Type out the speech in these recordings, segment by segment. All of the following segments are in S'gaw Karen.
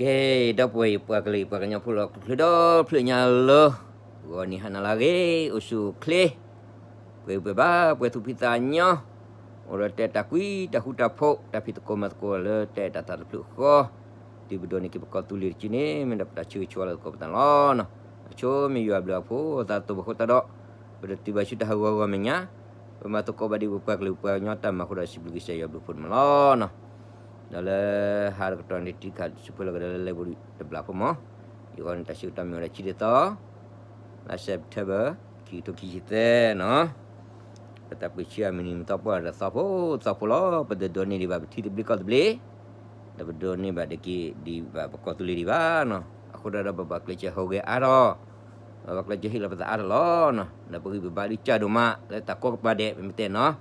ကဲ, ဒီပုၢ်ဝဲၢ်ယပှၤကလုာ်ယပှၤကညီဖိလၢ ကချုးဒီဖျၢၣ်ညါလၢ ဂီၤနံၤဟါနၤလၢအဂ့ၤ အိၣ်ဆူၣ်အိၣ်ချ့, ပှဲၤဂံၢ်ပှဲၤဘါ ပှဲၤသူၣ်ဖှံသးညီ, အိၣ်ဒီးတၢ်အဲၣ်တၢ်ကွံ တၢ်ဃူတၢ်ဖိး တၢ်ဖံးသကိးမၤသကိးလၢတၢ်အဲၣ်တၢ်သးတဖျၢၣ်ဃီ, တုၤပဒိးန့ၢ်က့ၤပကီၢ်သူလ့ၤတစုန့ၣ် မ့ၢ်ဒီးပတၢ်ဆၢဂ့ၤဆၢဝါလၢသကိးပသးလီၤ. အဆိမ့ၢ်ယွၤဘျုးအဖှိၣ်သးသီဘၣ်ဃိသတးဒီး, ပတတုၤဘၣ်ဆူတၢ်ဟးဂီၤဂီၤမဲာ်ညါ, ပမၤသကိးဘၣ်ဒံးပပှၤကလုာ်ပှၤကညီတၢ်မၤအဃိဒီး စံးဘျုးကစၢ်ယွၤဘျုးဖှိၣ်န့ၣ်မးလီၤ. ဒီးလၢဟါဒီးကတီၢ်န့ၣ် တံၢ်ခးစံးဖှိၣ်လီၤကဒီးလၢလံာ်ပူၤတဘျီဖိမး, ယဂီၢ်န့ၣ်တၢ်ဆၢကတီၢ်မ့ၢ်ဝဲဒၣ်ခံဆံတၢသီ, လါ September ခံကထိခံဆံသၢနီၤ, ပတၢ်ပၢဆှၢအမုၢ်နံၤမုၢ်သီပှၢ်ဒီးသီဖိသီဖိလီၤ. ပတဒိးန့ၢ်ဒံးဘၣ်ပထံသဘျ့ကီၢ်သဘျ့, ဒီးပဒိးန့ၢ်ဘၣ်ဒံးက့ၤဒံးဘၣ်ပကီၢ်သူလ့ၤဒံးဘၣ်နီၤ. အဃိသတးဒီးပဘၣ်ကျဲးစၢးဟူးဂဲၤအါထီၣ်, ဒီးပဘၣ်ကျဲးစၢးဟ့ၣ်လီၤပသးအါထီၣ်လီၤ. ဒီးပဂံၢ်ပဘါဒုးကၢ်ဒိၣ်မး လၢတၢ်ကိးကပၤဒဲး ပမ့ၢ်တဲနီၤ,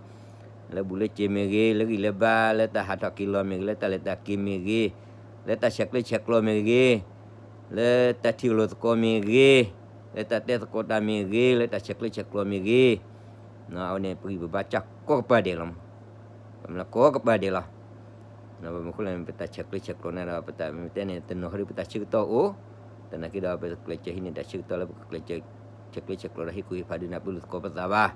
လၢဘူၣ်လၢစ့ၤမ့ၢ်ဂ့ၤ, လၢဂံၢ်လၢဘါ, လၢတၢ်ဟးထီၣ်က့ၤလီၤမ့ၢ်ဂ့ၤ, လၢတၢ်လဲၤတၢ်က့ၤမ့ၢ်ဂ့ၤ, လၢတၢ်ဆဲးကျၢဆဲးကျိးမ့ၢ်ဂ့ၤ, လၢတၢ်ထံၣ်လိာ်သကိးမ့ၢ်ဂ့ၤ, လၢတၢ်တဲသကိးတၢ်မ့ၢ်ဂ့ၤ, လၢတၢ်ဆဲးကျၢဆဲးကျိးမ့ၢ်ဂ့ၤ, အဝဲန့ၣ် ပဂံၢ်ပဘါစၢ်ကိးကပၤဒဲးလီၤ. ပမ့ၢ်လၢကိးကပၤဒဲးလီၤ. ဘၣ်မနုၤဃိလဲၣ်န့ၣ် ပတၢ်ဆဲးကျၢဆဲးကျိးန့ၣ်ဒီး ပတၢ်မ့ၢ်တဲန့ၣ် တနီၤဟီဒီးပတၢ်ဆၢကတီၢ်အိၣ်, သနာ်က့ဒီး ပကျဲးစၢးဟံးန့ၢ်တၢ်ဆၢကတီၢ်လၢပကကျဲးစၢး ဆဲးကျၢဆဲးကျိးဒီးဟ့ၣ်ကူၣ်ဟ့ၣ်ဖးဒုးနၢ်ပၢၢ်လိာ်သကိးပသးဘၣ်.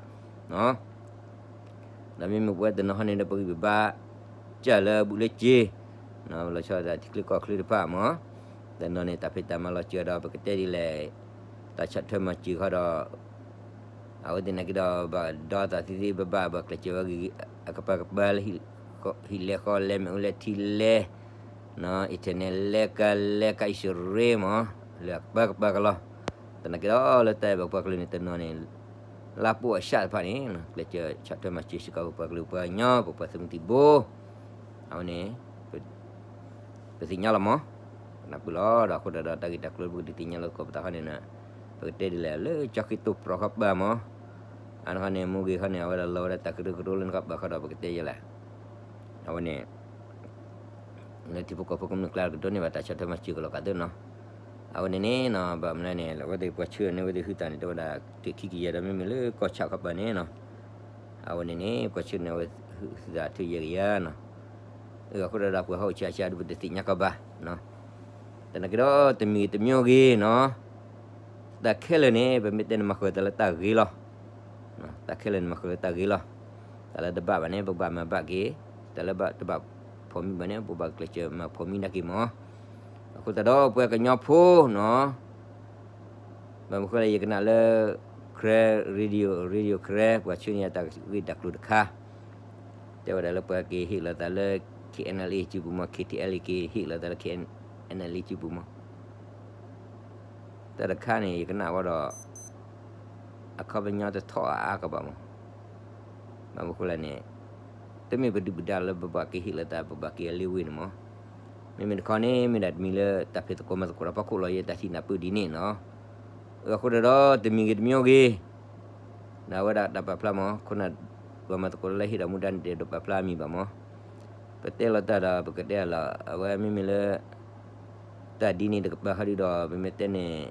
ဒီးမ့မ့ၢ်ပဝဲတနီၤဟီန့ၣ်ဒီး ပဂံၢ်ပဘါစၢ်လၢဘူၣ်လၢစ့ၤ, လီၤဆီဒၣ်တၢ်ထံချၢကီၢ်ချၢတဖၣ်မး, တနီၤန့ၣ် တၢ်ဖံးတၢ်မၤလီၤစၢၤဒီး ပကတဲဒ်လဲၣ်, တၢ်ဆီၣ်ထွဲမၤစၢၤဃီဒီး အဝဲသနာ်က့ဒီး ဘၣ်ဒီသးသ့သ့ဘၣ်ဘၣ် ဘၣ်ကျဲးစၢးဝဲ အကပၤကပၤလၢ ဟံၣ်လဲဃီလဲ မ့ၣ်အူလဲထံလဲ, internet လဲကါလဲ ကါအံၣ်စရ့မး, လၢအကပၤကပၤကလီၤ. သနာ်က့ဒီး လၢတၢ်အဲၣ်ဘၣ်ပှၤကလုာ်န့ၣ် တနီၤန့ၣ် လါပိၢ်အစၢ်တဖၣ်န့ၣ် ကျဲးစၢးဆီၣ်ထွဲမၤစၢၤစ့ၢ်ကီးပပှၤကလုာ်ပှၤကညီ ပပှၤသုးမုၢ်သံၣ်ဘိ, အဝဲန့ၣ် ပသ့ၣ်ညါလီၤမး, ပနၢ်ပၢၢ်လီၤဒီး အဃိသတးဒီး တၢ်ဂ့ၢ်တၢ်ကျိၤပကဒုးသ့ၣ်ညါလိာ်သကိးပသးခီန့ၣ်, ပကတဲဒ်လဲၣ် လၢကၠီဃ့ၢ်တိၢ်ပြီၤဃီပၤမး, အါန့ၣ်ခီန့ၣ် မူဂ့ၤခီန့ၣ် အဝဲဒၣ်လီၤဝဲဒၣ်တၢ်ကရၢကရိလၢနကပၤဃီဒီး ပကတဲယဲလဲၣ်, အဝဲန့ၣ် လၢထံဖိကီၢ်ဖိကမျၢၢ်ကျါကဒိးန့ၢ်ဘၣ်တၢ်ဆီၣ်ထွဲမၤစၢၤကလီၤကးသ့နီၤ. အဝဲန့ၣ်န့ၣ်နီၤ ဘၣ်မနုၤလဲၣ်န့ၣ် အဝဲသ့ၣ်ပှၤဆှၢန့ၢ်ဝဲသ့ၣ်ဟုသးန့ၣ် တဲဝဲဒၣ် တခံကယၤဒီး မ့မ့ၢ်လၢကီၢ်ဆၣ်ခီပၤန့ၣ်နီၤ, အဝဲန့ၣ်န့ၣ် ပှၤဆှၢန့ၢ်ဝဲဟုသးထုးယဲၢ်ကယၤနီၤ. အဃိသတးဒီး ပှၤဟီၣ်ဆါဆါဒုး ပတသ့ၣ်ညါကီးဘၣ်, သနာ်က့ဒီး တမံၤဂ့ၤတမံၤဂ့ၤနီၤ, တၢ်ခဲလၢာ်န့ၣ် ပမ့ၢ်တဲန့ၣ် မၤဃုာ်သးလၢတၢ်ဂ့ၤလီၤ. တၢ်ခဲလၢာ်န့ၣ် မၤဃုာ်လၢတၢ်ဂ့ၤလီၤ. တၢ်လၢတဘၣ်ဘၣ်န့ၣ် ပကဘၣ်မၤဘၣ်က့ၤ, တၢ်လၢတဘၣ်ဖီၣ်မံဘၣ်န့ၣ် ပဘၣ်ကျဲးစၢးမၤဖီၣ်မံဒၣ်က့ၤမး. အဃိသတးဒီး ပှၤကညီဖိနီၤ ဘၣ်မနုၤဃိလဲၣ် ယကနၣ်လၢ Karen Radio, Radio Karen ပှၤဆှၢန့ၢ်ယၤတၢ်ဂ့ၢ်တၢ်ကျိၤတခါ, တဲဝဲဒၣ်လၢပှၤက့ၤဟ့ၣ်လီၤသးလၢ KNLA စုပူၤမး, KTLA က့ၤဟ့ၣ်လီၤသးလၢ KNLA စုပူၤမး. တၢ်တခါန့ၣ် ယကနၣ်ဝဲဒီး အခီပညီတထီၣ်အါအါကဘၣ်မး. ဘၣ်မနုၤဃိလဲၣ်န့ၣ် တမ့ၢ်ပဒုၣ်ပဒါလၢပဘၣ်က့ၤဟ့ၣ်လီၤသး ပဘၣ်က့ၤအလ့ဝ့ၢ်န့ၣ်မး. မ့မ့ၢ်တခီန့ၣ် မ့ၢ်ဒၣ်တမံၤလၢတၢ်ဖံးသကိးမၤသကိးဒီးဖီခိၣ်လီၤ ယဲတၢ်ထံၣ်နၢ်ပၢၢ်ဒ်န့ၣ်နီၤ. အဃိသတးဒီး တမံၤဂ့ၤတမံၤဂ့ၤ ဒီးအဝဲဒၣ်တၢ်ပာ်ဖျါမး ခိၣ်နၢ်ပှၤမၤသကိးလၢဟ့ၣ်ဒီးမူဒါန့ၣ် တအဲၣ်ဒိးပာ်ဖျါအမံၤဘၣ်မး. ပတဲလီၤတၢ်ဒီး ပကတဲလီၤ အဝဲမ့မ့ၢ်လၢ တၢ်ဒ်န့ၣ်တကပၤဃီဒုဒီး ပမ့ၢ်တဲန့ၣ်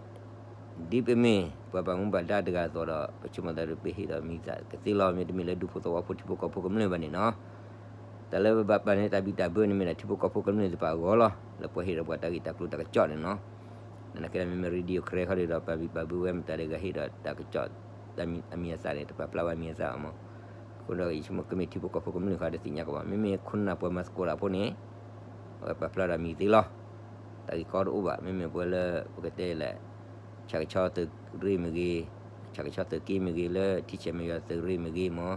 ဒ်ပမ့ၢ်ပှၤဘၣ်မူဘၣ်ဒါတဂၤအသိးဒီး ပဆိကမိၣ်သးဒီး ပဟ့ၣ်ဒီးမံၤသးကသ့လီၤ. မ့တမ့ၢ်လၢဒူဖိသဝီဖိ ထံဖိကီၢ်ဖိကမျၢၢ်ဘၣ်န့ၣ်နီၤ. တၢ်လၢပဘၣ်ပာ်န့ၢ်တၢ်ဘံၣ်တၢ်ဘၢန့ၣ် မ့ၢ်ဒၣ်ထံဖိကီၢ်ဖိကမျၢၢ်တဖၣ်အဂီၢ်လီၤ. လၢပှၤဟ့ၣ်ဒီးပှၤတၢ်ဂ့ၢ်တၢ်ကျိၤတၢ်ကစီၣ်န့ၣ်နီၤ. သနာ်က့ဒီး မ့မ့ၢ် Radio Karen ဃီဒုဒီး ပာ်ဘံၣ်ပာ်ဘၢဝဲ မတၤတဂၤဟ့ၣ်ဒီးတၢ်ကစီၣ် အမံၤအသၣ်န့ၣ် တပာ်ဖျါဝဲအမံၤအသၣ်ဘၣ်မး. အဃိဒီး ယဆိကမိၣ်ကမ့ၢ်ထံဖိကီၢ်ဖိကမျၢၢ်ဃီ တသ့ၣ်ညါကီးဘၣ်. မ့မ့ၢ်ခိၣ်နၢ်ပှၤမၤသကိးတၢ်ဖိန့ၣ် အဝဲပာ်ဖျါဒီးမံၤသ့လီၤ. တၢ်ဂ့ၢ်ကီတအိၣ်ဘၣ်. မ့မ့ၢ်ပှၤလၢ ပကတဲလဲၣ် ဆၣ်ကဆီသုးရ့ၣ်မ့ၢ်ဂ့ၤ, ဆၣ်ကဆီသုးက့မ့ၢ်ဂ့ၤ, လၢထံဆဲးမဲာ်ယွၤသုးရ့ၣ်မ့ၢ်ဂ့ၤမး,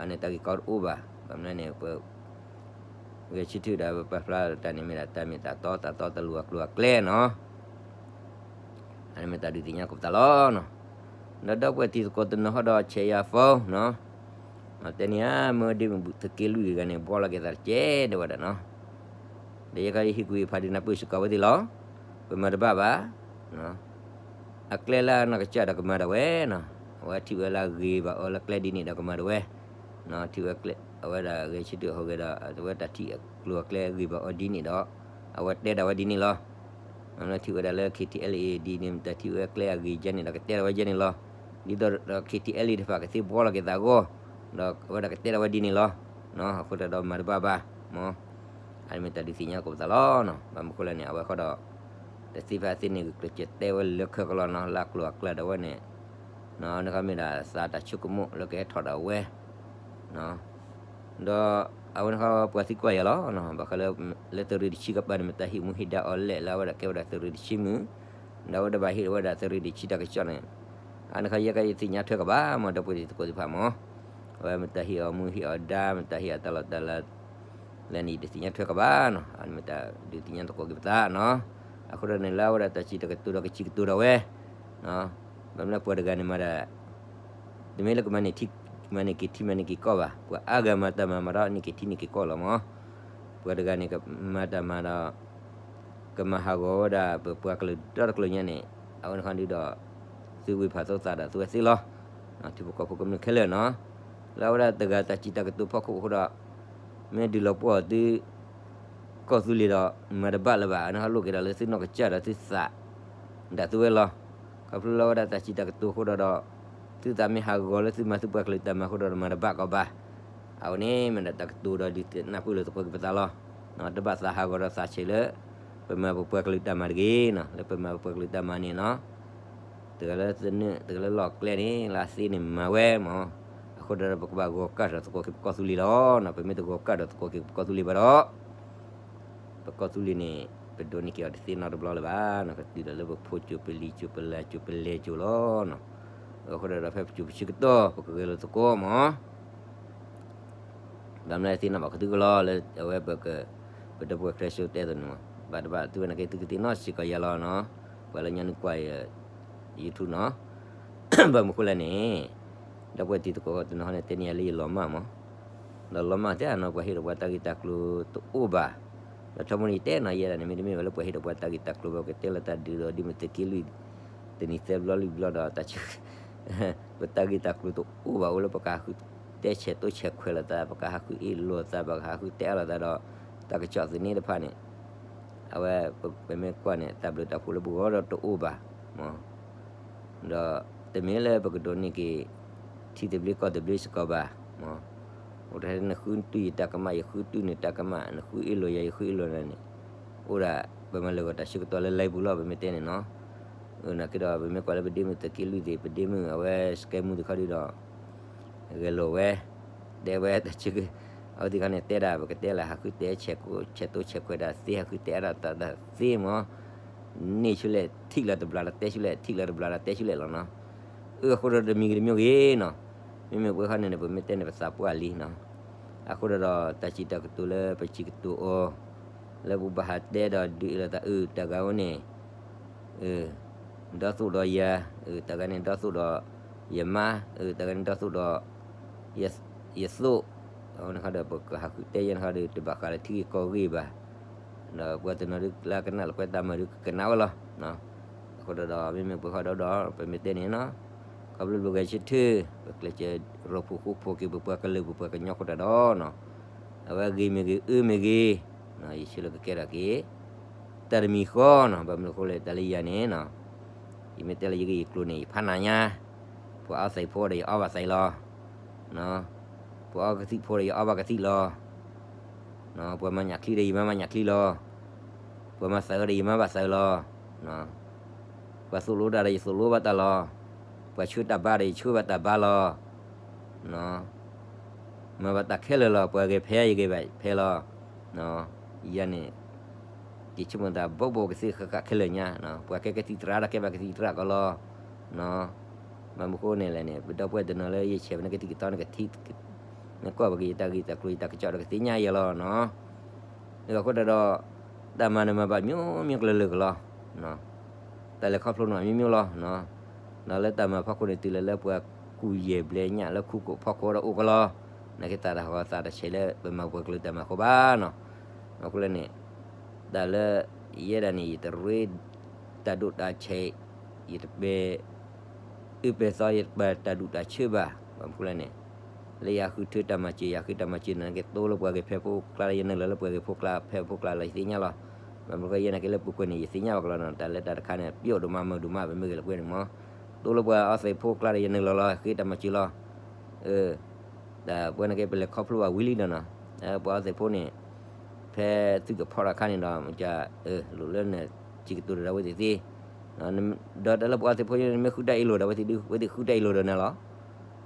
အန့ၣ်တၢ်ဂ့ၢ်ကီတအိၣ်ဘၣ်. ဘၣ်မနုၤလဲၣ်န့ၣ် ပ ဂဲၤဆၢထၢၣ်ဒီးပပာ်ဖျါတၢ်န့ၣ် မ့ၢ်ဒၣ်တၢ်မ့ၢ်တၢ်တီ တၢ်တီတၢ်လိၤအကျိၤအကျဲနီၤ. အန့ၣ်မ့ၢ်တၢ်ဒုးသ့ၣ်ညါကီးပသးလီၤ. ဒီးဒီပုၢ်ဝဲၢ်တံၤသကိးတနီၤဃီဒီး ဆဲးယၤ phone နီၤ, တဲန့ၣ်ဧါ မ့ၢ်ဒ်မ့ၢ်သုးက့လွံၢ်တဂၤန့ၣ် ဘှီလီၤက့ၤသးတကဲး တဲဝဲဒၣ်နီၤ. ဒီးယဲခီယဟ့ၣ်ကူၣ်ဟ့ၣ်ဖးဒုးနၢ်ပၢၢ်စ့ၢ်ကီးဝဲသ့ၣ်လီၤ. ပမၤတဘၣ်ဘၣ် အကျဲလၢအနီၢ်ကစၢ်ဒီးကမၤဒၣ်ဝဲနီၤ. အဝဲထံၣ်ဝဲလၢအဂ့ၤဘၣ်အီၤလၢကျဲဒ်န့ၣ်ဒီးကမၤဒၣ်ဝဲ, ထံၣ်ဝဲ အဝဲဒၣ်ဂဲၤဆၢထၢၣ်ဟူးဂဲၤဒီး အဝဲတၢ်ထံၣ်အကျိၤအကျဲအဂ့ၤဘၣ်အီၤဒ်န့ၣ်ဒီး အဝဲတဲဒၣ်ဝဲဒ်န့ၣ်လီၤ. မ့ၢ်လၢထံၣ်ဝဲဒၣ်လၢ KTLA ဒ်န့ၣ် တၢ်ထံၣ်ဝဲကျဲအဂ့ၤယဲန့ၣ်ဒီး ကတဲဒၣ်ဝဲယဲန့ၣ်လီၤ. ဒ်သိးဒီး KTLA တဖၣ်ကသ့ဘှီလီၤက့ၤသးအဂီၢ်, ဒီးအဝဲဒၣ်ကတဲဒၣ်ဝဲဒ်န့ၣ်လီၤ. အဃိသတးဒီးမၤတဘၣ်ဘၣ်မး. အမ့ၢ်တၢ်ဒုးသ့ၣ်ညါသကိးပသးလီၤနီၤ. ဘၣ်မနုၤဃိလဲၣ်န့ၣ် အဝဲဃီဒီး တသ့ဖဲသ့န့ၣ် ကကျၢၢ်ကၠဲးတဲဝဲလၢခၢၣ်ကလီနီၤ လၢအကျိၤအကျဲဒီးဝဲန့ၣ် န့ၣ်ခီမ့ၢ်ဒၣ်သးတၢ်ဆိကမိၣ်လၢကဟဲထီၣ်ဒီးဝဲ ဒီးအဝဲန့ၣ်ခီပှၤသံကွၢ်ယၤလီၤ. ဘၣ်ဃးလၢ လၢသုးရ့ၣ်တဆံကပၤန့ၣ် မ့ၢ်တၢ်ဟ့ၣ်မူဟ့ၣ်ဒါအီၤလဲၣ် လၢအဝဲဒၣ်ကဲဝဲဒၣ်သုးရ့ၣ်တဆံမုၢ် ဒီးအဝဲဒၣ်ဘၣ်ဟ့ၣ်ဝဲဒၣ်သုးရ့ၣ်တဆံတၢ်ကစီၣ်န့ၣ် အန့ၣ်ခီယဲကယသ့ၣ်ညါထွဲကဘၣ်မး ဒီပုၢ်ဝဲၢ်တံၤသကိးသ့ၣ်တဖၣ်မး အဝဲမ့ၢ်တၢ်ဟ့ၣ်အီၤမူဟ့ၣ်အီၤဒါ မ့ၢ်တၢ်ဟ့ၣ်အီၤတၢ်လီၢ်တၢ်လၤ လၢန့ၣ် ယတသ့ၣ်ညါထွဲကဘၣ်နီၤ အန့ၣ်မ့ၢ်တၢ်ဒုးသ့ၣ်ညါသကိးက့ၤပသးနီၤ. အဃိဒီးန့ၣ်လၢအဝဲဒၣ်တၢ်စံးတၢ်ကတိၤဒီးကစံးကတိၤဒၣ်ဝဲ ဘၣ်မနုၤလၢပှၤတဂၤန့ၣ်မၤဒၣ် တမ့ၢ်လၢကမၤန့ၢ်ထံ မၤန့ၢ်က့ၤထံမၤန့ၢ်က့ၤကီၢ်ဘၣ် ပှၤအါဂၤမၤတၢ်မၤမၤဒီးန့ၢ်က့ၤထံန့ၢ်က့ၤကီၢ်လီၤမး ပှၤတဂၤန့ၣ် ကမၤတၢ်မၤဒီး ကမၤဟးဂီၤဝဲဒၣ်ပပှၤကလုာ်ဒီတကလုာ်ညါန့ၣ် အဝဲန့ၣ်ခီဒုဒီး သုဝံၢ်ဖးသိသးဒီးသုဝဲသ့လီၤ. ထံဖိကီၢ်ဖိကမျၢၢ်ခဲလၢာ်နီၤ လၢအဝဲဒၣ်တဂၤတၢ်စံးတၢ်ကတိၤဖီခိၣ်အဃိဒီး မ့ၢ်ဒုးလီၤပှီၢ်သု ကီၢ်သူလ့ၤဒီး မၤတဘၣ်လၢၤဘၣ် အန့ၣ်ခီလိၣ်က့ၤဒီးလၢသုနီၢ်ကစၢ်ဒီးသုသး ဒၣ်သုဝဲလီၤ. ခီဖျိလၢအဝဲဒၣ်တၢ်စံးတၢ်ကတိၤအဃိဒီးဒီး သုသးမ့ၢ်ဟးဂီၤလၢသုမၤသုပှၤကလုာ်တၢ်မၤအဃိဒီးဒီးမၤတဘၣ်ကီးဘၣ်. အဝဲန့ၣ်မ့ၢ်ဒၣ်တၢ်ကတိၤဒီးဒုးနၢ်ပၢၢ်လိာ်သကိးက့ၤပသးလီၤ. တဘၣ်သးဟးဂီၤဒီးသးဆဲးလၢ ပမၤပပှၤကလုာ်တၢ်မၤတဂ့ၤနီၤ လၢပမၤပပှၤကလုာ်တၢ်မၤန့ၣ်နီၤ တဂၤလၢသနၢၣ် တဂၤလၢလီၢ်ကျဲန့ၣ် လၢအသ့န့ၣ်မၤဝဲမး. အဃိဒီးပကဘၣ်ဂီၤကၢ်ထီၣ်သကိးက့ၤပကီၢ်သူလ့ၤလီၤ. ပမ့ၢ်တဂီၤကၢ်ထီၣ်သကိးက့ၤပကီၢ်သူလ့ၤဘၣ်ဒီး ပကီၢ်သူလ့ၤန့ၣ် ပဒိးန့ၢ်က့ၤအီၤတသ့နီတဘျီလၢၤဘၣ်. ကတုၤဒီးလၢပဖိကၠိၤပလံၤကၠိၤပလၢ်ကၠိၤပလဲၤကၠိၤလီၤ. အဃိဒီးဖဲပစိၤပဆၢကတီၢ် ပကဂဲၤလိာ်သကိးမး ဘၣ်မနုၤသ့ၣ်နီၣ်ဘၣ်ကသုကလီလၢအဝဲ ပဒီပုၢ်ဝဲၢ်ခရံာ်ဖိတဲသိးန့ၣ်မး ဘၣ်တဘၣ်သုဝဲန့ၣ်က့ သုကသ့ၣ်နီၣ်စ့ၢ်ကီးယၤလီၤနီၤ. ပှၤလၢညါနုၢ်ကွၢ်ယ YouTube နီၤ ဘၣ်မနုၤဃိလဲၣ်န့ၣ် ဒီပုၢ်ဝဲၢ်တံၤသကိးတနီၤဟီန့ၣ် တဲန့ၢ်ယၤလၢယလီၤမၢ်မး ဒီးလီၤမၢ်တဲအနီၤ ပှၤဟ့ၣ်ဒီးပှၤတၢ်ဂ့ၢ်တၢ်ကျိၤတအိၣ်ဘၣ်. ဒီးထီဘိန့ၣ်ယတဲနီၤ ယဲဒၣ်န့ၣ် မ့တမ့ၢ်ဝဲလၢပှၤဟ့ၣ်ဒီးပှၤတၢ်ဂ့ၢ်တၢ်ကျိၤဘၣ် ပကတဲလီၤတၢ်ဒုးဒီးဒ်မ့ၢ်သုးက့လွံၢ် တနံၤသၢဘျီလွံၢ်ဘျီဒီးတၢ်ဆၢ ပတၢ်ဂ့ၢ်တၢ်ကျိၤတအိၣ်ဘၣ်အိၣ်လၢပကဟးဃုတဲဆဲးတိဆဲးခွဲးလိာ်သး ပကဟးဃုအ့ၣ်လိာ်သး ပကဟးဃုတဲအါလိာ်သးဒီး တၢ်ကစီၣ်သန့တဖၣ်န့ၣ် အဝဲပမ့ၢ်ကွၢ်န့ၣ် တၢ်ဘျုးတၢ်ဖှိၣ်လၢပဂီၢ်ဒီးတအိၣ်ဘၣ်မး ဒီးတမ့ၢ်လၢပကဒိးန့ၢ်က့ၤ ထံသဘျ့ကီၢ်သဘျ့စ့ၢ်ကီးဘၣ်မး. အိၣ်တၢ်နဃုတုၤယတၢ်ကမၣ် ယဃုတုၤနတၢ်ကမၣ် နဃုအ့ၣ်လိာ်ယၤ ယဃုအ့ၣ်လိာ်နၤန့ၣ် အိၣ်ဒၣ် ပမၤလၢာ်ဂီၤတၢ်ဆၢကတီၢ်လၢလံာ်ပူၤလီၤ ပမ့ၢ်တဲန့ၣ်နီၤ. နာ်က့ဒီး ပမ့ၢ်ကွၢ်လၢပဒ့မုၣ်သုးက့လွံၢ်သ့ၣ် ပဒ့မုၣ်အဝဲစကဲမူသ့ၣ်ခီဒုဒီး ဂဲၤလိာ်ဝဲ တဲဝဲတၢ်ဆၢက အဝဲသ့ၣ်ခီန့ၣ် တဲဒၣ် ပကတဲလၢဟးဃုတဲဆဲးကိး ဆဲးတိဆဲးခွဲးတၢ်သ့ ဟးဃုတဲအါဒၣ်တၢ်သ့မး န့ၢ်ဆူလဲၣ် ထံၣ်လၢတဘျီဒီးတဲဆူလဲၣ် ထံၣ်လၢတဘျီဒီးတဲဆူလဲၣ်လီၤနီၤ. အဃိဒီးတမံၤဂ့ၤတမံၤဂ့ၤနီၤ မ့မ့ၢ်ပဝဲခီန့ၣ်န့ၣ် ပမ့ၢ်တဲန့ၣ် ပသးပှၢ်လံနီၤ. အဃိဒီးဒီး တၢ်စံးတၢ်ကတိၤလၢပစံးကတိၤအီၤ လၢပဘၣ်ဟးတဲဒီးဒုးအ့ၣ်လိာ်သး အၢ တၢ်ဂၤဝဲန့ၣ် ဒီသိၣ်ဒီးယၤ, တၢ်ဂၤန့ၣ်ဒီသိၣ်ဒီးယမါ, တၢ်ဂၤန့ၣ်ဒီသိၣ်ဒီး ယသိၣ်, အဃိဒီးပကဟးဃုတဲယဲၢ်န့ၣ်ဃီဒီး တဘၣ်ဃးလၢထံဂ့ၢ်ကီၢ်ဂ့ၢ်ဘၣ်. ဒီးပှၤတနီၤဒုးလၢကနၣ်လီၤပှၤတၢ်မၤဒုးကနၣ်ဝဲလီၤ. အဃိဒီးဒီး မ့မ့ၢ်ပှၤဃီဒီးဒီး ပမ့ၢ်တဲန့ၣ်နီၤ, ခီဖျိပဂဲၤဆၢထၢၣ် ပကျဲးစၢးရိၣ်ဖှိၣ်ဃူဖိးက့ၤ ပပှၤကလုာ်ပပှၤကညီအဃိတၢ်ဒီးနီၤ အဝဲဂ့ၤမ့ၢ်ဂ့ၤ အၢမ့ၢ်ဂ့ၤ ယဆၢလၢကကဲထီၣ်က့ၤ တၢ်တမံၤဃီနီၤ. ဘၣ်မနုၤအဃိလဲၣ် တၢ်လၢယၤန့ၣ်နီၤ ယမ့ၢ်တဲလၢယဂ့ၢ်ယကျိၤန့ၣ် ယဖးနးညါ, ပှၤအီသံးဖိဒီးယအီဘၣ်သံးလီၤ. ပှၤအီကသံၣ်ဖိဒီးယအီဘၣ်ကသံၣ်လီၤ. ပှၤမၤညၣ်ချံဒီးယမၤဘၣ်ညၣ်ချံလီၤ. ပှၤမၤသးအၢဒီးယမၤဘၣ်သးအၢလီၤ. ပှၤသိၣ်လိတၢ်ဒီးယသိၣ်လိဘၣ်တၢ်လီၤ. ပှၤဆှၢတၢ်ဘါဒီးယဆှၢဘၣ်တၢ်ဘါလီၤ. မၤဘၣ်တၢ်ခဲလၢာ်လီၤ. ပှၤဂဲၤဖဲယဂဲၤဘၣ်ဖဲလီၤ. ယၤန့ၣ် ယဆိကမိၣ်သးဘိးဘိးကသ့ဃၣ်ဃၣ်ခဲလၢာ်ညါ, ပှၤကဲကသံၣ်သရၣ်ဒီးကဲဘၣ်ကသံၣ်သရၣ်ကီးလီၤ. ဘၣ်မနုၤဃိန့ၣ်လဲၣ်န့ၣ် ပဒီပုၢ်ဝဲၢ်တနီၤလၢယဆဲးပန့ၢ်ကသံၣ်ကသီန့ၣ် ကထံၣ် မ့ၢ်ကွၢ်ပက့ၤယတၢ်ဂ့ၢ်တၢ်ကျိၤယတၢ်ကစီၣ်ဒီးကသ့ၣ်ညါယဲလီၤနီၤ. အဃိဒီး တၢ်မၤန့ၣ်မၤဘၣ်မျိုးမျိုးကလုာ်ကလုာ်ကလီၤ. တၢ်လဲၤခီဖျိန့ၣ်အမျိုးမျိုးလီၤ. ဒီးလၢတၢ်မၤဖီခိၣ်န့ၣ် တုၤလီၤလၢပှၤကူၣ်ယဲၢ်ဘျဲညၣ်လၢခူကိးဖီခိၣ်ဒီးအိၣ်ကလီၤ. နာ်က့သးတၢ်ဟးဂီၤသးတၢ်ဆဲးလၢပမၤပှၤကလုာ်တၢ်မၤအဃိဘၣ်နီၤ. အဃိလၢန့ၣ် တၢ်လၢယဲဒၣ်န့ၣ် ယတရ့တၢ်ဒိၣ်တၢ်ဆဲး, ယတပဲာ် အုၣ်ပဲာ်သီ ယတပာ်တၢ်ဒူၣ်တၢ်ဆၢဘၣ်. ဘၣ်မနုၤဃိလဲၣ်န့ၣ် လၢယဃုထၢတၢ်မၤစၢၤ ယဃုထၢတၢ်မၤစၢၤန့ၣ် ကတိၤလၢပှၤဂဲၤဖဲဖိကျါလၢယနုာ်လီၤလၢပှၤဂဲၤဖိကျါ ဖဲဖိကျါလီၤ ယသ့ၣ်ညါလီၤ. ဘၣ်မနုၤဃိယဲနာ်က့လၢပူၤကွံာ်န့ၣ် ယသ့ၣ်ညါဘၣ်ကလီၤနီၤ. တၢ်လၢတၢ်တခါန့ၣ် ပျိဒိၣ်မးမုာ်ဒိၣ်မး ပမ့ၢ်ဂဲၤလိာ်ကွဲန့ၣ်မး တိၤလၢပှၤအီသံးဖိကျါဒီးယနုာ်လီၤလီၤ ဃ့တၢ်မၤစၢၤလီၤ. တၢ်ပဝဲနာ်က့ပလဲၤခီဖျိဘၣ်ဝံၤလံဒီးနီၤ ပှၤအီသံးဖိန့ၣ် ဖဲသုကဖီၣ်တၢ်ခါန့ၣ်ဒီး မ့ၢ်က လိၣ်လၢနစံးကတိၤဒီးအဝဲသ့ၣ်သ့, ဒီးတၢ်လၢပှၤသ့ၣ်ဖိ နမ့ၢ်ဃုတၢ်အ့ၣ်လိာ်ဒီးအဝဲသ့ၣ်ဒုး အဝဲသ့ၣ်ဃုတၢ်အ့ၣ်လိာ်ဒီးနၤလီၤ.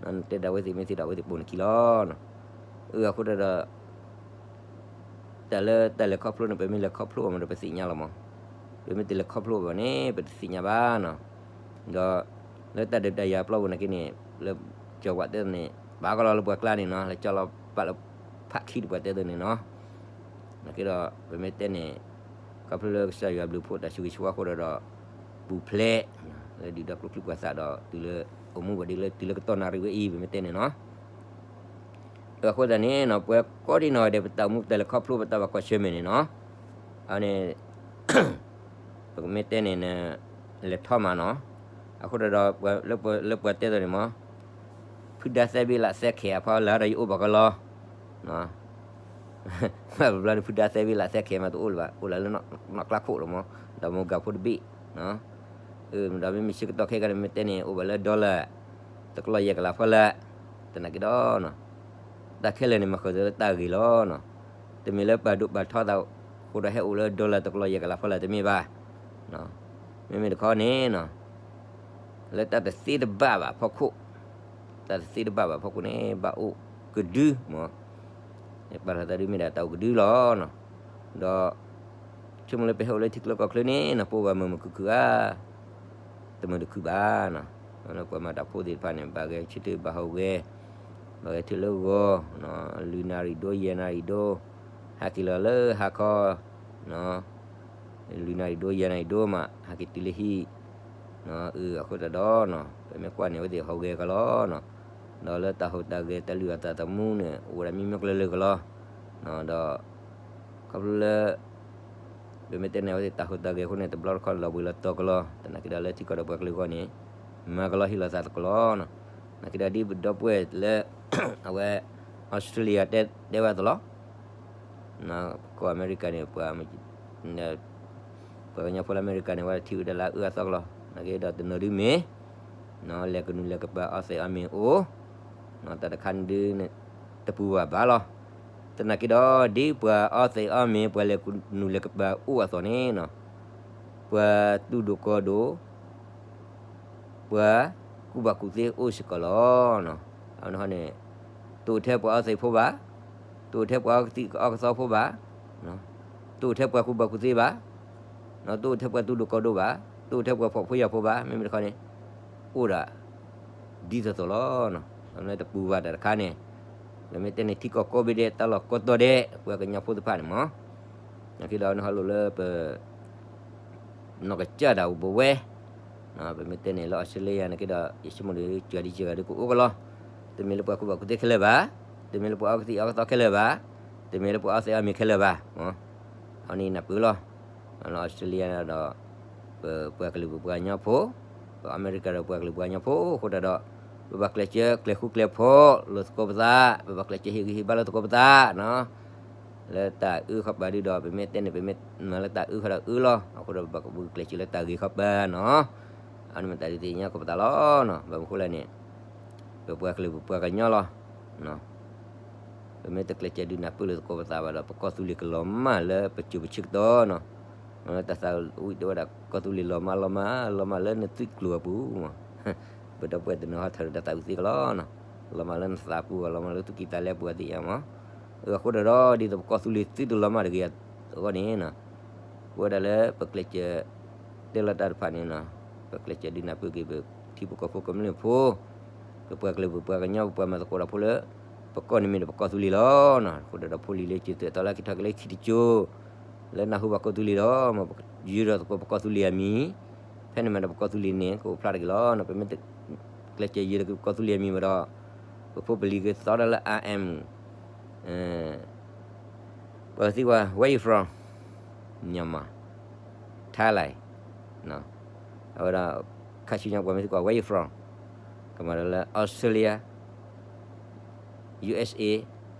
နတဲဒီးအဝဲသ့ၣ်မ့ၢ်သ့ဒီး အဝဲသ့ၣ်ပိာ်နခံလီၤ. အဃိတၢ်ဒီး တၢ်လၢတၢ်လဲၤခီဖျိန့ၣ် ပမ့ၢ်လဲၤခီဖျိဘၣ်မ့ၢ်ဒီး ပသ့ၣ်ညါလီၤမး. ပမ့ၢ်တလဲၤခီဖျိဘၣ်န့ၣ် ပတသ့ၣ်ညါဘၣ်နီၤ. ဒီးလၢတၢ်ဒုးတၢ်ယၤပျီပူၤနာ်က့န့ၣ် လၢကၠီၤဝးတဲသိးန့ၣ် ဘၣ်ကီလီၤလၢပှၤကျါန့ၣ်နီၤ, လၢကၠီလီၤပာ်လၢဖးခံတပှၤတဲသိးန့ၣ်နီၤ. နာ်က့ဒီး ပမ့ၢ်တဲန့ၣ် ခီဖျိလၢကစၢ်ယွၤဘျုးဖှိၣ်တၢ်ဆိၣ်ဂ့ၤဆိၣ်ဝါအဃိဒီး ပူၤဖျဲး လၢဒုၣ်ဒါကျိချံပှၤသးဒီး တုၤလၢအိၣ်မူဘၣ်ဒ်လၢတုၤလၢကတီၢ်နၣ်ရံၣ်ဝဲအံၤ ပမ့ၢ်တဲန့ၣ်နီၤ. အဃိသတးန့ၣ်နီၤ ပှၤကိးဒံနီၢ်ဂၤဒဲး ပတၢ်အိၣ်မူ ပတၢ်လဲၤခီဖျိ ပတၢ်ဘၣ်ကွၢ်ဆၢၣ်မဲာ်န့ၣ်နီၤ, အန့ၣ် ပကမ့ၢ်တဲန့ၣ် လဲၤထီၣ်မးနီၤ. အဃိဒီး လၢပှၤတဲသိးန့ၣ်မး ဖုဒါသဲဘ့လးသဲခဲအဖီလာ်ဒီး ယအိၣ်ဘၣ်ကလီ ဘၣ်ပျီန့ၣ် ဖုဒါသဲဘ့လးသဲခဲမးတအိၣ်လၢၤဘၣ်, အိၣ်လၢနီၣ်ကျါခိၣ်လီၤမး, ဒီးမိၢ်ဂၤဖိတဘ့ၣ်, ဒီးမ့မ့ၢ်ဆၢကတီၢ်ခဲကနံၣ် မ့ၢ်တဲန့ၣ် အိၣ်ဘၣ်လၢ dollar တကလီၢ်ယဲၢ်ကလးဖီလာ်, သနာ်က့ဒီး တၢ်ခဲလၢာ်န့ၣ် မၤဃုာ်သးလၢတၢ်ဂ့ၤလီၤ. တမ့ၢ်လၢပာ်ဒိၣ်ပာ်ထီသးအဃိဒီး ဟဲအိၣ်လၢ dollar တကလီၢ်ယဲၢ်ကလးဖီလာ်တမ့ၢ်ဘၣ်. မ့မ့ၢ်တခီန့ၣ် လၢတၢ်တသ့တဘၣ်ဘၣ်အဖီခိၣ်, တၢ်တသ့တဘၣ်ဘၣ်အဖီခိၣ်န့ၣ် ဘၣ်အိၣ်ကဒုမး, ပာ်လီၤသးဒုမ့ၢ်ဒၣ်တၢ်အိၣ်ကဒုလီၤ. ဒီး ဆိကမိၣ်လၢပဟဲအိၣ်လၢထံချၢကီၢ်ချၢန့ၣ် နပှၤဘၣ်မုာ်မုာ်ခုၣ်ခုၣ်ဧါ, တမုာ်တခုၣ်ဘၣ်နီၤ. လၢပှၤမၤတၢ်ဖိသ့ၣ်တဖၣ်န့ၣ် ဘၣ်ဂဲၤဆၢထၢၣ်ဘၣ်ဟးဂီၤ, ဘၣ်ဂဲၤထၢၣ်လၢဂီၤ, လွံၢ်နၣ်ရံၣ်ဒိ ယဲၢ်နၣ်ရံၣ်ဒိ, ဟဲက့ၤလီၤလၢဟါခီ လွံၢ်နၣ်ရံၣ်ဒိ ယဲၢ်နၣ်ရံၣ်ဒိမး ဟဲက့ၤတုၤလၢဟံၣ်, အဃိသတးဒီး ပမ့ၢ်ကွၢ်န့ၣ် အဝဲသ့ၣ်ဟးဂီၤကလီနီၤ. ဒီးလၢတၢ်ဟူးတၢ်ဂဲၤ တၢ်လုၢ်အသးသမူန့ၣ် အိၣ်ဝဲဒၣ်မံမံကျၢၤလၢကလီ, ဒီး ခီဖျိလၢ ပမ့ၢ်တဲန့ၣ် အဝဲသ့ၣ်တၢ်ဟူးတၢ်ဂဲၤအဃိန့ၣ် တဘျီတခီၣ်လီၤဘှံးလီၤတီၤကလီ, သနာ်က့ဒီးလၢထံကီၢ်ဒီးပှၤကလုာ်အဂီၢ်န့ၣ် မၤကလီဟ့ၣ်လီၤသးသကိးလီၤ. သနာ်က့ဒီးဒ်ပဒီပုၢ်ဝဲၢ်လၢ အဝဲ Australia တဲဝဲအသိးလီၤ. ပကီၢ်အမဲရကၤန့ၣ် ပှၤ ပှၤကညီဖိလၢအမဲရကၤန့ၣ် ဝဲထံၣ်ဝဲဒၣ်လၢအအၢအသီကလီ, သနာ်က့ဒီးတနီၤဒုမ့ၢ် လဲၤကနူၤလဲၤကပၤအီသံးအီမ့ၤအိၣ်, တၢ်တခါန့ၣ်ဒု တပူၤဘၣ်ဘၣ်လီၤ. သနာ်က့ဒီး ဒ်ပှၤအီသံးအီမ့ၤ ပှၤလဲၤကနူၤလဲၤကပၤအိၣ်အသိးန့ၣ် ပှၤသူၣ်ဒိၣ်ကီၢ်ဒိၣ် ပှၤကူၣ်ဘၣ်ကူၣ်သ့အိၣ်စ့ၢ်ကီးလီၤ. အန့ၣ် တအိၣ်ထဲပှၤအီသံးဖိဘၣ်, တအိၣ်ထဲပှၤအီကသံၣ်အီကသီဖိဘၣ်, တအိၣ်ထဲပှၤကူၣ်ဘၣ်ကူၣ်သ့ဘၣ်, တအိၣ်ထဲပှၤသူၣ်ဒိၣ်ကီၢ်ဒိၣ်ဘၣ်, တအိၣ်ထဲပှၤဖှီၣ်ဖိယာ်ဖိဘၣ်, မ့မ့ၢ်တခီန့ၣ် အိၣ်ဒၣ် ဒ်သိးသိးလီၤ. တပူၤဘၣ်တၢ်တခါန့ၣ် ပမ့ၢ်တဲန့ၣ် ထံကီၢ်ကိးဘ့ၣ်ဒဲး တၢ်လီၢ်ကိးတီၤဒဲး ပှၤကညီဖိသ့ၣ်တဖၣ်န့ၣ်မး, နာ်က့ဒီးနဟီလိာ်လၢပ နီၢ်ကစၢ်ဒၣ်အိၣ်ပဝဲ, ပမ့ၢ်တဲန့ၣ်လၢ Australia နာ်က့ဒီး ယဆိကမိၣ်ဒီး စှၤဒံစှၤဂၤဒုကအိၣ်ကလီ, တမ့ၢ်လၢပှၤကူၣ်ဘၣ်ကူၣ်သ့ခဲလၢာ်ဘၣ်, တမ့ၢ်လၢပှၤအီကသံၣ်အီကသီခဲလၢာ်ဘၣ်, တမ့ၢ်လၢပှၤအီသံးအီမ့ၤခဲလၢာ်ဘၣ်, အဝဲန့ၣ်နၢ်ပၢၢ်လီၤ. လၢ Australia ဒီး ပပှၤကလုာ်ပပှၤကညီဖိ, ပအမဲရကၤဒီးပှၤကလုာ်ပှၤကညီဖိအဃိတၢ်ဒီး ပဘၣ်ကျဲးစၢးကျဲၤဃူကျဲၤဖိးလိာ်သကိးပသး, ပဘၣ်ကျဲးစၢးဟ့ၣ်ဂံၢ်ဟ့ၣ်ဘါလိာ်သကိးပသးနီၤ, လၢတၢ်အၢဃီပၤဒုဒီး ပမ့ၢ်တဲန့ၣ် ပမ့ၢ်မၤလၢတၢ်အၢဃီဒီးအၢလီၤ, အဃိဒီးပဘၣ်ကဘုးကျဲးစၢးလၢတၢ်ဂ့ၤဃီပၤနီၤ, အန့ၣ်မ့ၢ်တၢ်ဒုးသ့ၣ်ညါကိးပသးလီၤ. ဘၣ်မနုၤဃိလဲၣ်န့ၣ် ပပှၤကလုာ်ပပှၤကညီလီၤ. ပမ့ၢ်တကျဲးစၢးဒုးနၢ်ပၢၢ်လိာ်သကိးပသးဘၣ်ဒီး ပကီၢ်သူလ့ၤကလီၤမၢ်လၢပစိၤပဆၢကတီၢ်နီၤ, လၢတၢ်သးဝံၣ်တဲဝဲဒၣ် ကီၢ်သူလ့ၤလီၤမၢ်လီၤမၢ်လီၤမၢ်လၢနသွံၣ်ကျိၤအပူၤမး, ပဒီပုၢ်ဝဲၢ်တနီၤဟးထီၣ်ဒီးတၢ်သးဝံၣ်သ့ကလီၤနီၤ, လီၤမၢ်လၢနသးပူၤ လီၤမၢ်လၢသူၣ်ကံၢ်သးလဲပူၤအသ့ၣ်ညါမး, အဃိဒီး ဒ်သိးပကီၢ်သူလ့ၤသုတလီၤမၢ်တဂ့ၤအဂီၢ်န့ၣ်နီၤ, ပဝဲဒၣ်လၢပကျဲးစၢး တဲလီၤတၢ်တဖၣ်န့ၣ်နီၤ, ပကျဲးစၢးဒုးနၢ်ပၢၢ်က့ၤပထံဖိကီၢ်ဖိကမျၢၢ်ဖိ, ပပှၤကလုာ်ပပှၤကညီပပှၤမၤသကိးတၢ်ဖိလၢ ပကီၢ်န့ၣ်မ့ၢ်ဒီးပကီၢ်သူလ့ၤလီၤ. အဃိဒီးဖိလံၤလၢစၢၤသွဲၣ်သီလၢခံထီၣ်က့ၤလၢခံတစိၤ လၢနၢ်ဟူဘၣ်ကီၢ်သူလ့ၤဒီး ယုၢ်ထီၣ်သကိးပကီၢ်သူလ့ၤအမံၤ, ဖဲန့ၣ်မ့ၢ်ဒီးပကီၢ်သူလ့ၤန့ၣ် ကအိၣ်ဖျါတဂ့ၤလီၤ. ပမ့ၢ်တကျဲးစၢးယုၢ်ထီၣ်က့ၤပကီၢ်သူလ့ၤအမံၤဘၣ်ဒီး ပဖိပလံၤက့ၤသီတၢ်လၢ I M ပှၤသံကွၢ် where you from, Myanmar, Thailand, အဝဲဒၣ် ခါဆူညါပှၤမ့ၢ်သံကွၢ် where you from, ကမၤဒီးလၢ Australia, U S A,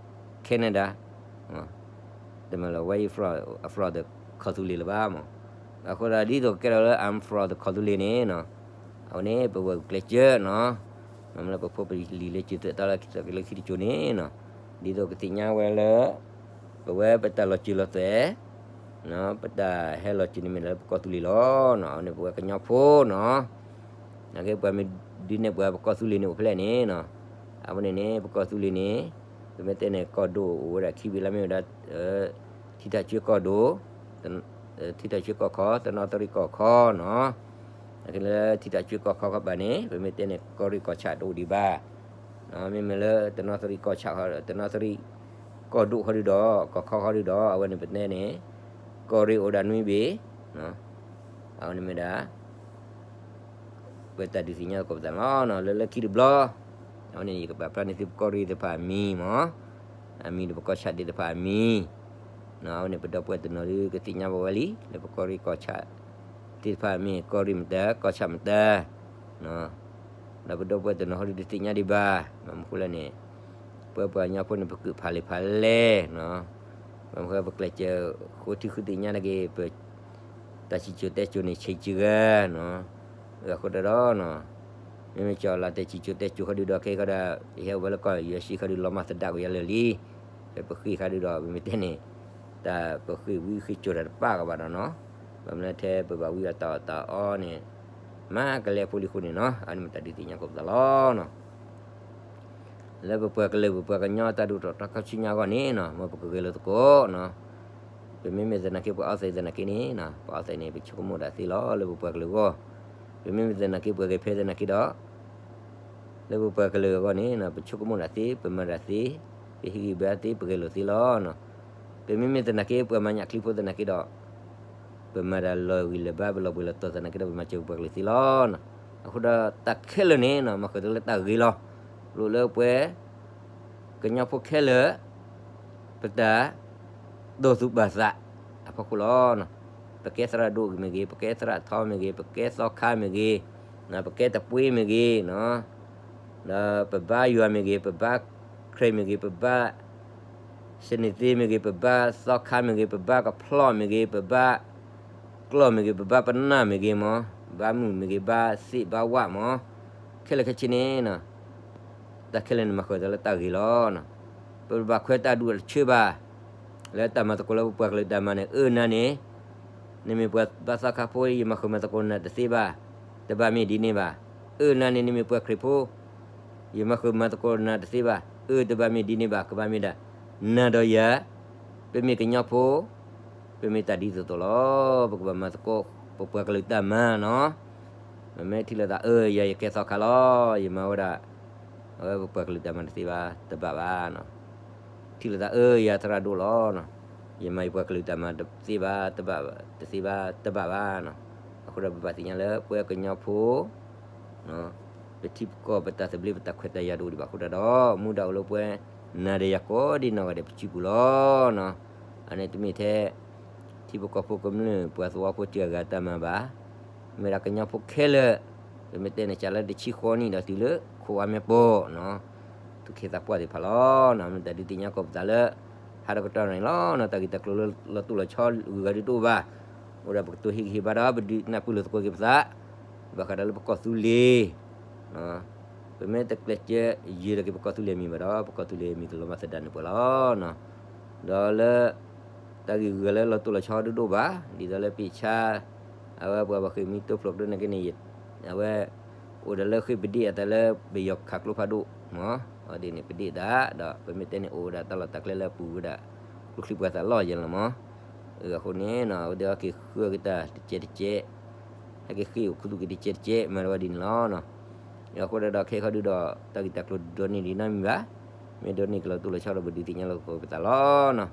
Canada, တမ့ၢ်လၢ where you from, from ဒီးကီၢ်သူလ့ၤလၢၤဘၣ်မး, အဃိဒီးဒ်သိးကကဲထီၣ်လၢ I'm from ဒီးကီၢ်သူလ့ၤန့ၣ်နီၤ, အဝဲန့ၣ်ပဝဲၢ်ကျဲးစၢးနီၤ, မ့ၢ်လၢပဖိပလံၤလၢစၢၤသွဲၣ်သီလၢခံထီၣ်က့ၤလၢခံတစိၤန့ၣ်နီၤ, ဒ်သိးကသ့ၣ်ညါဝဲလၢ ပဝဲပတၢ်လီၤစၢၤလီၤသွဲၣ် ပတၢ်ဟဲလီၤစၢၤန့ၣ်မ့ၢ်လၢပကီၢ်သူလ့ၤလီၤနီၤ. အဝဲန့ၣ်ပဝဲကညီဖိနီၤ. နာ်က့ပှၤမ့ၢ်ဒုးနဲၣ်ပှၤပကီၢ်သူလ့ၤန့ၣ်အိၣ်ဖဲလဲၣ်န့ၣ်နီၤ. အဝဲန့ၣ်န့ၣ် ပကီၢ်သူလ့ၤန့ၣ် ပမ့ၢ်တဲန့ၣ် ကီၢ်ဒိၣ်အိၣ်ဝဲဒၣ်ခံဘ့ၣ်လၢမ့ၢ်ဝဲဒၣ် ထံတၢ်ဆှၢကီၢ်ဒိၣ် ထံတၢ်ဆှၢကီၢ်ခီ တနီသရံၣ်ကီၢ်ခီနီၤ. နာ်က့လၢထံတၢ်ဆှၢကီၢ်ခီခီဘၣ်န့ၣ် ပမ့ၢ်တဲန့ၣ် ကီၢ်ရ့ၣ်ကီၢ်ဆၣ်တအိၣ်ဒံးဘၣ် မ့မ့ၢ်လၢတနီသရံၣ်ကီၢ်ဆၣ် တနီသရံၣ်ကီၢ်ဒိၣ်ဃီဒုဒီး ကီၢ်ခီဃီဒုဒီး အဝဲန့ၣ်ပတဲန့ၣ် ကီၢ်ရ့ၣ်အိၣ်ဒၣ်နွံဘ့ၣ် အဝဲန့ၣ်မ့ၢ်ဒၣ် ပတၢ်ဒုးသ့ၣ်ညါသကိးပသးလီၤ. လၢလၢခံတဘျီ အဝဲန့ၣ်ယကပာ်ဖျါန့ၢ်သုပကီၢ်ရ့ၣ်သ့ၣ်တဖၣ်အမံၤမ့ၢ် အမံၤဒီးပကီၢ်ဆၣ်သ့ၣ်တဖၣ်အမံၤ အဝဲန့ၣ်ပဒီပုၢ်ဝဲၢ်တနီၤဒုကသ့ၣ်ညါဘၣ်ဝဲလံ လၢပကီၢ်ရ့ၣ်ကီၢ်ဆၣ်သ့ၣ်တဖၣ်အမံၤ ကီၢ်ရ့ၣ်မတၤ ကီၢ်ဆၣ်မတၤ ဒီးပဒီပုၢ်ဝဲၢ်တနီၤဃီဒုတသ့ၣ်ညါဒံးဘၣ် ဘၣ်မနုၤဃိလဲၣ်န့ၣ် ပဝဲပှၤကညီဖိန့ၣ် ပကုၢ်ဖးလဲၢ်ဖးလဲၢ် ဘၣ်မနုၤဃိပကျဲးစၢးဃိထံဃုသ့ၣ်ညါနာ်က့ ပ တၢ်စံၣ်စိၤတဲစိၤန့ၣ် ဆံးစှၤဂၤနီၤ. အဃိတၢ်ဒီး မ့မ့ၢ်ကၠီၤလၢတၢ်စံၣ်စိၤတဲစိၤဃီဒုဒီး ခဲအံၤဃီဒီး ယဟဲအိၣ်ဝဲလၢကီၢ် ယွၤစံးဃီဒု လီၤမၢ်သဒါကွံာ်ယၤလၢာ်လံ. ဖဲပဃ့ၢ်ဃီဒုဒီး ပမ့ၢ်တဲန့ၣ် တၢ်ပဃ့ၢ်ဝံဃ့ၢ်စိာ်တၢ်တပာ်ကဘၣ်ဒီးနီၤ. ဘၣ်မနုၤထဲပဘၣ်ဝံအီၤတၢ်အီၣ်တၢ်အီန့ၣ် မၤကလဲၤဖိလံၤဃိန့ၣ်နီၤ. အန့ၣ်မ့ၢ်တၢ်ဒုးသ့ၣ်ညါကိးပသးလီၤနီၤ. လၢပပှၤကလုာ်ပပှၤကညီတၢ်ဒိၣ်ထီၣ်ထီခီဆူညါအဂီၢ်န့ၣ်နီၤ မ်ပကဂဲၤလိာ်သကိးနီၤ. ပမ့မ့ၢ်သနာ်က့ ပှၤအီသံးသနာ်က့န့ၣ်နီၤ ပှၤအီသံးန့ၣ် ပဆိကမိၣ်ဒၣ်သ့လီၤ လၢပပှၤကလုာ်အဂီၢ်. ပမ့မ့ၢ်သနာ်က့ ပှၤဂဲၤဖဲသနာ်က့ဒီး လၢပပှၤကလုာ်အဂီၢ်န့ၣ်နီၤ ပဆိကမိၣ်ဒၣ်သ့ ပမၤဒၣ်သ့ ပဟ့ၣ်ဂံၢ်ဘါသ့ ပဂဲၤလိာ်သ့လီၤနီၤ. ပမ့မ့ၢ်သနာ်က့ ပှၤမၤညၣ်ချံဖိသနာ်က့ဒီး ပမၤတၢ်လီၤဂံၢ်လၢၤဘါ ပလီၤဘှံးလီၤတီၤသနာ်က့ဒီး ပမၤစၢၤပပှၤကလုာ်သ့လီၤနီၤ. အဃိဒီးတၢ်ခဲလၢာ်န့ၣ်နီၤ မၤဃုာ်သးလၢတၢ်ဂ့ၤလီၤ. လိၣ်လၢပှၤ ကညီဖိခဲလၢာ် ပတၢ်ဒိးသူၣ်ပာ်သးအဖီခိၣ်လီၤ. ပကဲသရၣ်ဒိၣ်မ့ၢ်ဂ့ၤ, ပကဲသရၣ်ထီမ့ၢ်ဂ့ၤ, ပကဲသီခါမ့ၢ်ဂ့ၤ, ပကဲတပှ့ၤမ့ၢ်ဂ့ၤ, ဒီးပဘါယွၤမ့ၢ်ဂ့ၤ, ပဘါခရံာ်မ့ၢ်ဂ့ၤ, ပဘါ စနံၤသ့မ့ၢ်ဂ့ၤ, ပဘါသီခါမ့ၢ်ဂ့ၤ, ပဘါကဖျီၣ်မ့ၢ်ဂ့ၤ, ပဘါကျီၢ်မ့ၢ်ဂ့ၤ, ပဘါပနၢ်မ့ၢ်ဂ့ၤမး, ဘါမုၢ်မ့ၢ်ဂ့ၤ, ဘါသ့ၣ်ဘါဝၣ်မး, ခဲလၢာ်ခဲဆ့န့ၣ် တၢ်ခဲလၢာ်န့ၣ် မၤဃုာ်သးလၢတၢ်ဂ့ၤလီၤ. ပတဘၣ်ခွဲးတၢ်ဒူၣ်တၢ်ဆၢဘၣ်. လၢတၢ်မၤသကိးလၢပပှၤကလုာ်တၢ်မၤန့ၣ် အၢနၤန့ၣ် နမ့ၢ်ပှၤဘါသီခါဖိ ယမၤဃုာ်မၤသကိးနၤတသ့ဘၣ်, တဘၣ်မ့ၢ်ဒ်န့ၣ်ဘၣ်. အၢနၤန့ၣ် နမ့ၢ်ပှၤခရံာ်ဖိ ယမၤဃုာ်မၤသကိးနၤတသ့ဘၣ်. အၢ တဘၣ်မ့ၢ်ဒ်န့ၣ်ဘၣ်, ကဘၣ်မ့ၢ်ဒၣ် နၤဒီးယၤ ပမ့ၢ်ကညီဖိ ပမ့ၢ်တၢ်ဒ်သိးသိးလီၤ. ပကဘၣ်မၤသကိး ပပှၤကလုာ်တၢ်မၤနီၤ. မ့မ့ၢ်ထံၣ်လိာ်သး အၢ ယၤယကဲသီခါလီၤ, ယမၤဝဲဒၣ် အဝဲပပှၤကလုာ်တၢ်မၤတသ့ဘၣ်, တဘၣ်ဘၣ်နီၤ. ထံၣ်လိာ်သး အၢ ယၤသရၣ်ဒိၣ်လီၤ, ယမၤယပှၤကလုာ်တၢ်မၤတသ့ဘၣ်, တဘၣ်တသ့ဘၣ်, တဘၣ်ဘၣ်နီၤ. အဃိဒီးပဘၣ်သ့ၣ်ညါလၢပဝဲကညီဖိ ပထံပကီၢ်ပတၢ်သဘျ့ပတၢ်ခွဲးတၢ်ယာ်တအိၣ်ဒံးဘၣ်အဃိတၢ်ဒီး မူဒါအိၣ်လၢပဝဲ နၤဒီးယၤကိးဒံးနီၢ်ဂၤဒဲးပစုပူၤလီၤနီၤ. အန့ၣ်တမ့ၢ်ထဲ ထံဖိကီၢ်ဖိကမျၢၢ်ပှၤသဝီဖိတဂၤဂၤတၢ်မၤဘၣ်. မ့ၢ်ဒၣ်ကညီဖိခဲလၢာ်, ပမ့ၢ်တဲန့ၣ် စးလၢတဆံဃိးနံၣ်ဒီးတုၤလၢခိၣ်အါမ့ၢ်ပီၤနီၤ, သူၣ်က့သးပှၢ်သ့ၣ်တဖၣ်လီၤ. မ့ၢ်တၢ်ဒုးသ့ၣ်ညါကိးပသးလၢ ဟးဒီးကတီၢ်န့ၣ်လီၤ. တၢ်ဂ့ၢ်တၢ်ကျိၤလၢလီၤတိၢ်လီၤဆီဂုၤဂၤဒုးတအိၣ်ဘၣ်. အိၣ်ဒၣ်ပကတိၤဟ့ၣ်ဂံၢ်ဟ့ၣ်ဘါဒီး ပဒုးနၢ်ပၢၢ်လိာ်သကိးက့ၤပသး ဘၣ်ဃးဒီးလၢပကီၢ်သူလ့ၤ ပမ့ၢ်တကျဲးစၢးယၢၤထီၣ်က့ၤပကီၢ်သူလ့ၤအမံၤဘၣ်ဒီး ပကီၢ်သူလ့ၤအမံၤကလီၤမၢ်သဒါန့ၢ်ပှၤလီၤ. ဒီးလၢ တၢ်ဂ့ၢ်ဂုၤဂၤလၢလီၤတိၢ်လီၤဆီဒုးတအိၣ်ဘၣ်, ဒ်သိးလၢပ့ၢ်ဆါ အဝဲပှၤဘၣ်ဃ့ၢ်မှံတိဖျိးကတၢၢ်န့ၣ်က့န့ၣ် အဝဲ အိၣ်ဒီးလၢဃ့ၢ်ပဒ့ၣ်အသးလၢပယီၤခးကျိဖးဒိၣ်မး, အဝဲဒ်န့ၣ်ပဒ့ၣ်သး ဒီးပမ့ၢ်တဲန့ၣ်အိၣ်ဝဲဒၣ်တၢ်လီၢ်တၢ်ကျဲလၢအပူၤဝဲဒၣ် ကျိချံပှၤသးလီၢ်ယဲလီၤမး. အဃိန့ၣ် အဝဲသ့ၣ်ဟဲက့ၤဃုအီၤက့ၤတၢ်တကဲးတကဲး ဟဲက့ၤဃ့ၢ်အိၣ်ခူသူၣ်က့ၤတကဲးတကဲး မၤတဝဲဒ်န့ၣ်လီၤ. အဃိဒီးဒီးခဲခီဒုဒီး တၢ်ဂ့ၢ်တၢ်ကျိၤဒိးန့ၢ်ဒံးနီတမံၤဘၣ်. မ့ၢ်ဒိးန့ၢ်ကလီၤတိၢ်လီၤဆီဒီးပဒုးသ့ၣ်ညါလိာ်သကိးပသးလီၤ.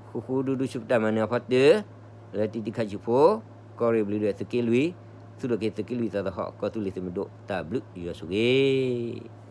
ဃူဃူဒူဒူဆူပတၢ်မၤနၢၤအဖီတၢၢ် လၢတံၤတံၤခါဆူၣ်ဖိ ကီၢ်ရ့ၣ်ဘျုးဒွဲၣ်သုးက့လွံၢ် သုးထီၣ်က့ၤသုးက့လွံၢ်သးသဟီၣ် ကီၢ်သူလ့ၤသုးမုၢ်ဒိၣ် တၢ်ဘျုးယွၤဆိၣ်ဂ့ၤ